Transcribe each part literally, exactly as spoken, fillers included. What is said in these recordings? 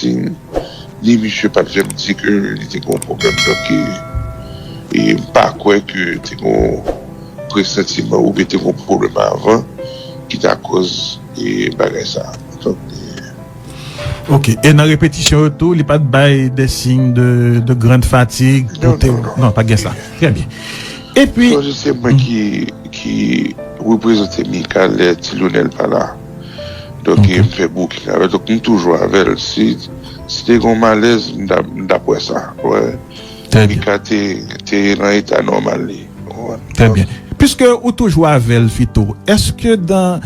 siy, ni misye pa t janm di ke li te gen yon pwoblèm. Donk, e, e m pa kwè ke te gen yon presantiman oubyen te gen yon pwoblèm avan ki ta koz, e, bagay sa. Donk, e, Ok. E nan repetisyon yo tou, li pa t bay de siy de, de grande fatigue pou te. Non, non, non. Non, pa t gen sa. Trè byen. Epi. Sonje se mwen ki, ki reprezante Mika lè Ti Lyonel pa la. Donk, e m fè booking avè l. Donk, m toujou avè l. Si, si te gen yon malèz, m t ap, m t ap wè sa. Wè. Trè byen. Mika te, te nan eta nòmal li. Trè byen. Piske ou toujou avè l, Fito, èske dan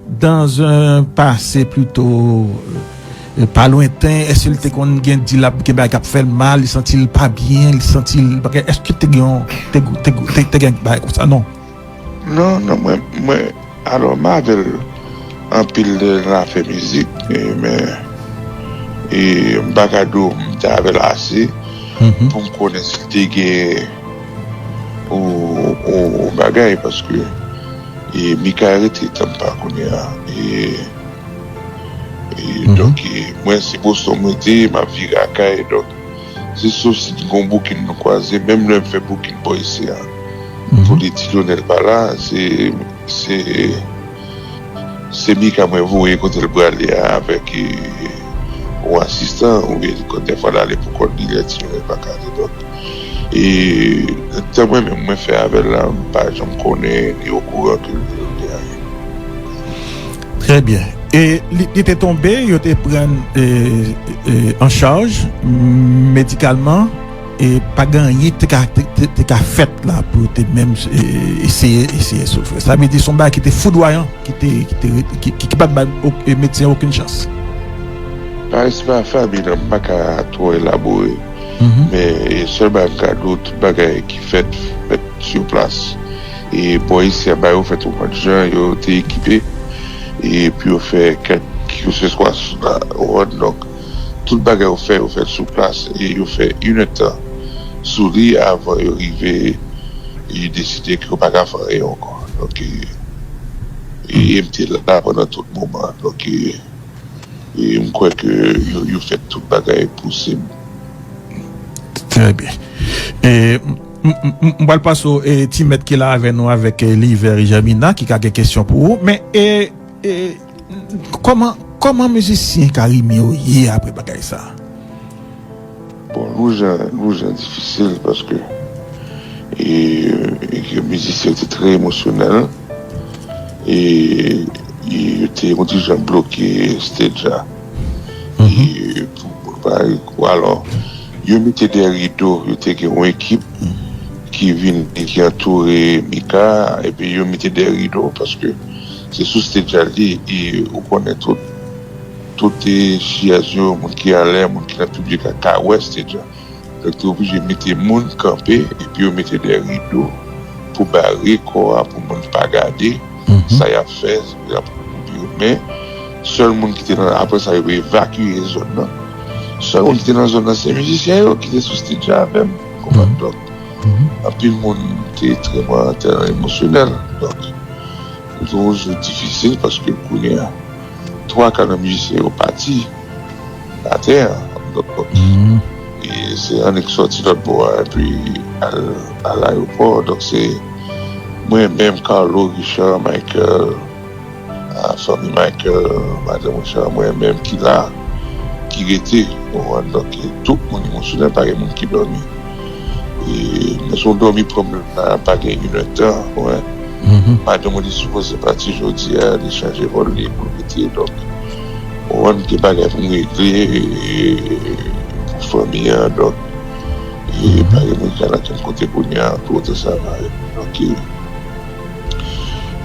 dans un passé plutôt, euh, pa lwenten, èske li te konn gen di l ap gen bagay k ap fè l mal, li santi l pa byen, li santi l bagay, èske te gen yon, te, te, te, te gen bagay konsa, non? Non, non, mwen, mwen, alò, m avè l anpil nan afè mizik, e, men, e, m pa ka di w m te avè l ase pou m konnen si l te gen yon, yon, yon bagay, paske, e, Mika rete Tampa kounye a. E, e, donk, e, mwen, se Boston mwen te ye, m ap vire lakay, donk, se sof si t gon booking nou kwaze, menm lè m fè booking bò isi a. Pou li Ti Lyonel pa la, se, se, se Mika mwen voye kote l prale a avèk, e, yon asistan, oubyen kòk dèfwa l ale pou kont li lè Ti Lyonel pa ka ale. Donk, e, tan mwen menm mwen fè avè l la, m pa janm konnen ni okouran ke l te anyen. Trè byen. E li, li te tonbe, yo te pran l, e, e, an chaj medikalman, e pa gen anyen ki te ka, te, te, te ka fèt la pou yo te menm, e, eseye, eseye sove. Sa vle di se yon bagay ki te foudwayan, ki te, ki te, ki, ki, ki pa t bay medsen okenn chans. Parèt se pa fanmi nan, m pa ka twò elabore. Men, e, sèl bagay m ka di w, tout bagay ki fèt, fèt sou plas. E bò isi a, ba yo fèt yon lòt jan, yo te ekipe, e pou yo fè kèk keseswa, donk, tout bagay yo fè, yo fèt sou plas, e yo fè inèdtan sou li avan yo rive, e deside ke yo pa ka fè anyen ankò. Donk, e, e, e m te la pandan tout moman. Donk, e, e m kwè ke yo, yo fè tout bagay posib. Trè byen. E, m, m, m, m pral pase w, e, Ti Mèt ki la avè nou avèk, e, Liver Jamina, ki ka gen kesyon pou ou. Men, e, e, kòman, kòman mizisyen Carimi yo ye apre bagay sa? Bon, nou jan, nou jan difisil paske, e, e ke mizisyen yo te trè emosyonèl, e, e yo te yon ti jan bloke stage la. E pou, pou pa, alò, yo mete de rido, yo te gen yon ekip ki vin, ki antoure Mika, epi yo mete de rido, paske se sou stage la li, e ou konnen tout, tout, e, chèz yo, moun ki anlè, moun ki nan piblik la, ka wè stage la. Donk, te oblije mete moun kanpe, epi yo mete de rido pou bare kò a, pou moun pa gade sa y ap fè, y ap kouri yo. Men, sèl moun ki te nan, apre sa, yo evakye zòn nan. Sèl moun ki te nan zòn nan, se mizisyen yo ki te sou stage la avè m. Konprann? Donk, anpil moun te trè, trè emosyonèl. Donk, nou te yon jou difisil paske kounye a, twa ka nan mizisyen yo pati atè a. Donk, e se annik sòti lòt bò a, epi al, al ayewopò. Donk, se mwen menm, Carlo, Richard, Michael, a, fanmi Michael, madanm Richard, mwen menm ki la, ki rete, ou konprann? Donk, e tout moun emosyonèl, pa gen moun ki dòmi. E, men si w dòmi pran m la, pa gen inèdtan, ou wè. Madanm ou li sipoze pati jodi a, li chanje vòl li pou l rete, donk, ou konprann, gen bagay pou m regle, e, pou fanmi an, donk, e, pa gen moun ki al ankenn kote kounye a, pou otan sa va. Donk, e,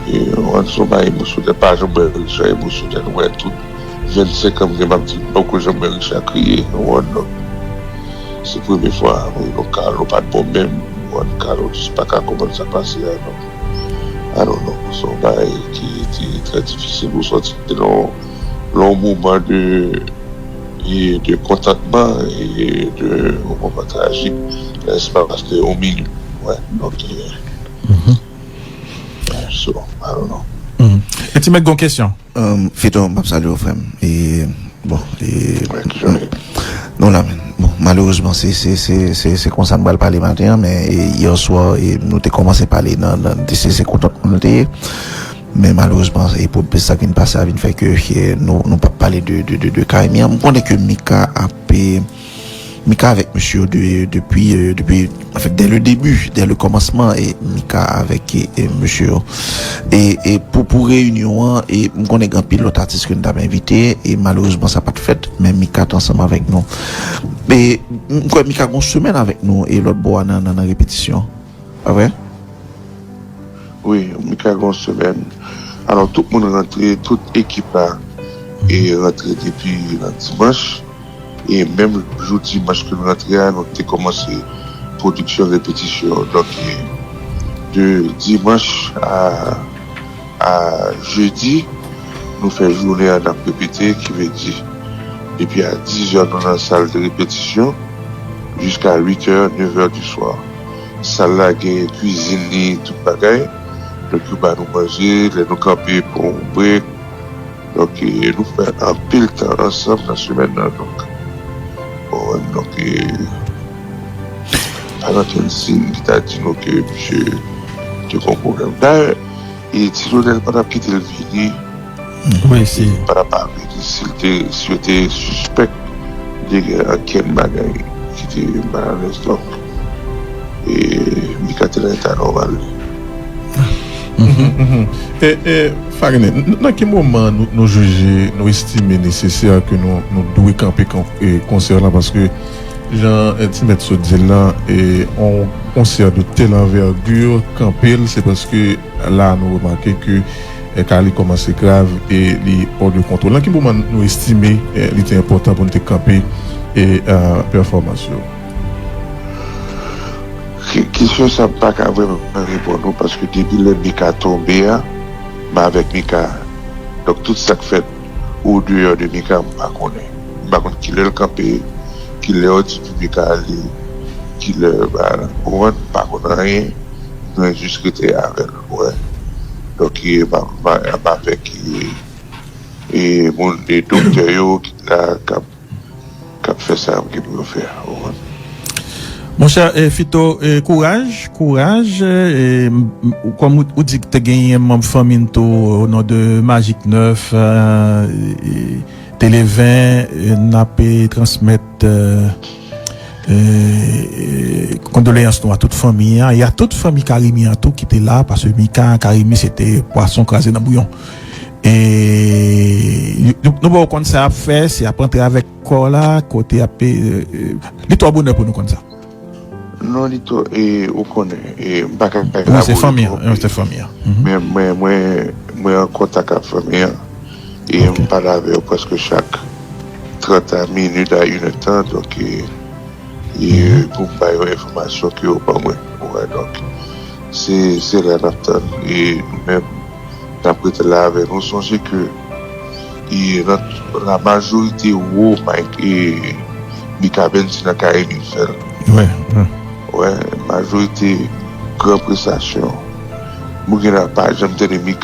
e, ou konprann, se yon bagay emosyonèl, pa janm wè Richard emosyonèl, ou wè tout vennsenk an m gen, m ap di, m poko janm wè Richard kriye, ou konprann, donk, se premye fwa, wi, donk, Carlo pa t bon menm, ou konprann, Carlo jis pa ka konprann sa k pase a, donk, I don't know, se yon bagay ki te trè difisil, ou sòti nan, nan yon moman de, e de kontantman, e de yon moman trajik, nan espas de yon minit, wi, donk, e, so, I don't know. E Ti Mèt gon kesyon? Fito, m ap salye w, frè m. E, Bon, e, nou la, men. Bon, malerezman, se, se, se, se, se konsa m pral pale maten an, men, e, yè swa, e, nou te kòmanse pale nan, nan, se, se kontantman l te ye. Men malerezman, e, pou sa ki vin pase a vin fè ke, e, nou, nou p ap pale de, de, de, de Carimi an. M konnen ke Mika ap, e, Mika avèk mesye yo de, depi, e, depi, anfèt, dè le debi, dè le kòmansman, e, Mika avèk, e, e, mesye yo. E, e pou, pou reyinyon an, e m konnen gen anpil lòt atis ke n t ap envite, e malerezman sa pa t fèt, men Mika t ansanm avèk nou. E m kwè Mika gen yon semèn avèk nou, e lòt bò a nan, nan, nan repetisyon. Pa vre? Wi, Mika gen yon semèn. Alò, tout moun rantre, tout ekip la, e rantre depi nan dimanch. E menm jou dimanch ke nou rantre a, nou te kòmanse pwodiksyon, repetisyon. Donk, e, de dimanch a, a jedi, nou fè jounen an n ap repete, ki vle di, depi a diz è, nou nan sal de repetisyon, jiska uit è, nèf è di swa. Sal la gen kwizin li, tout bagay. Donk, yo ba nou manje, lè nou kanpe, pran yon brek. Donk, e, nou fè anpil tan ansanm nan semèn nan. Donk, bon, donk, e, pa gen okenn siy ki ta di nou ke misye te gen yon pwoblèm. Dayè, e, Ti Lonèl pa t ap kite l vini. Wi, si. Pa t ap vini si l te, si yo te sispèk de gen okenn bagay ki te malalèz. Donk, e, Mika te nan eta nòmal li. Mhm. E, e, Farine, n-, nan ki moman nou, nou jije, nou estime nesesè ke nou, nou dwe kanpe kon-, e, konsè la? Paske, jan, e, Ti Mèt sot di l la, e, on konsè de tèl anvègi, kanpe l, se paske la nou remake ke, e, ka li kòmanse grav e li hors de contrôle. Nan ki moman nou estime, e, li te enpòtan pou nou te kanpe, e, e, pèfòmans yo? Ke-, kesyon sa, m pa ka vrèman reponn ou, paske depi lè Mika tonbe a, m avèk Mika. Donk, tout sa k fèt odeyò de Mika, m pa konnen. M pa konn kilè l kanpe, kilè yo di pou Mika ale, kilè, ba, ou konprann, m pa konn anyen. Mwen jis rete avè l, ou wè. Donk, e, m ap, m ap, m ap avèk, e, e, moun, e, doktè yo ki la, k ap k ap fè sa yo gen pou yo fè a, ou konprann? Monchè, e, Fito, e, kouraj, kouraj, e, m, m, kòm ou, ou di ke te genyen manm fanmi n tou, o non de Magic Neuf, e, e, Televen, e, n ap, e, transmèt, e, e, e, kondoleyans nou a tout fanmi an, e a tout fanmi Carimi an tou ki te la, paske Mika, Carimi, se te pwason kraze nan bouyon. E, nou, nou pa konn sa y ap fè, si y ap antre avèk kò la, kote y ap, e, e, li twò bonè pou nou konn sa. Non, li twò, e, ou konnen, e, m pa ka elabore twòp, e, se fanmi an, se fanmi an. Mhm. Men mwen, mwen, mwen an kontak ak fanmi an, e m pale avè yo prèske chak trant minit a inèdtan, donk, e, e pou m bay yo enfòmasyon ke yo ban mwen. Ou wè, donk, se, se la n ap tann, e nou menm, n ap rete la avè nou. Sonje ke, e, nan la majorite wo Mike, e, Mika Benzi nan Carimi fè l. Wi, wi. Wi, majorite gran prestasyon. Moun gen la pa janm tande Mika